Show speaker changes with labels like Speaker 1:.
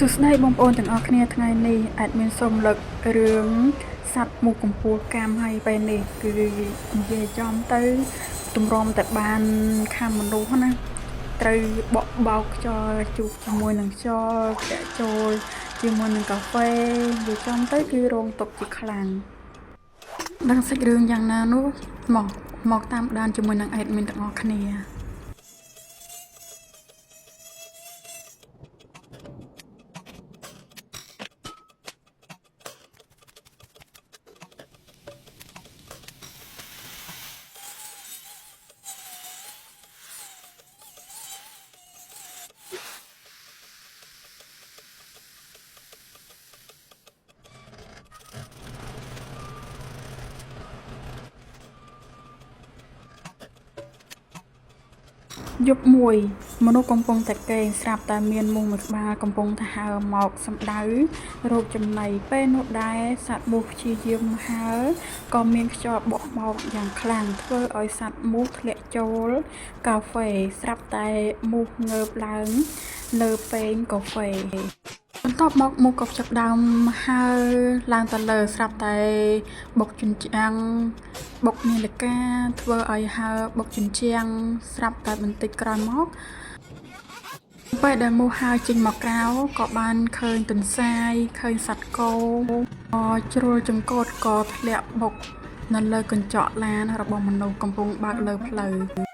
Speaker 1: សួស្តីបងប្អូនទាំងអស់គ្នាថ្ងៃនេះ admin សូមលើករឿងសត្វមូសកំពូលកម្មហើយពេលនេះគឺនិយាយចំទៅទម្រាំតែបានខាំមនុស្សណាត្រូវបក់បោកខ្យល់ជួបជាមួយនឹងខ្យល់ធ្លាក់ចូលជាមួយនឹងកាហ្វេនិយាយចំទៅគឺរងទុក្ខជាខ្លាំងដឹងសាច់រឿងយ៉ាងណានោះមកមកតាមដានជាមួយនឹង admin ទាំងអស់គ្នា យប់មួយ មនុស្សកំពុងតែគេងស្រាប់តែមានមូសមួយក្បាលកំពុងតែហើរមកសំដៅរកចំណីពេលនោះដែរសត្វមូសព្យាយាមហើរក៏មានខ្យល់បក់មកយ៉ាងខ្លាំងធ្វើឲ្យសត្វមូសធ្លាក់ចូលកាហ្វេស្រាប់តែមូសងើបឡើងលើពែងកាហ្វេបន្ទាប់មកមូសក៏ចាប់ផ្ដើមហើរឡើងទៅលើស្រាប់តែបុកជញ្ជាំងបុកនាឡិកាធ្វើឲ្យហើរបុកជញ្ជាំងស្រាប់តែបន្តិចក្រោយមក ពេលដែលមូសហើរចេញមកក្រៅក៏បានឃើញទន្សាយឃើញសត្វគោជ្រុលចង្កូតក៏ធ្លាក់បុកនៅលើកញ្ចក់ឡានរបស់មនុស្សកំពុងបើកលើផ្លូវ។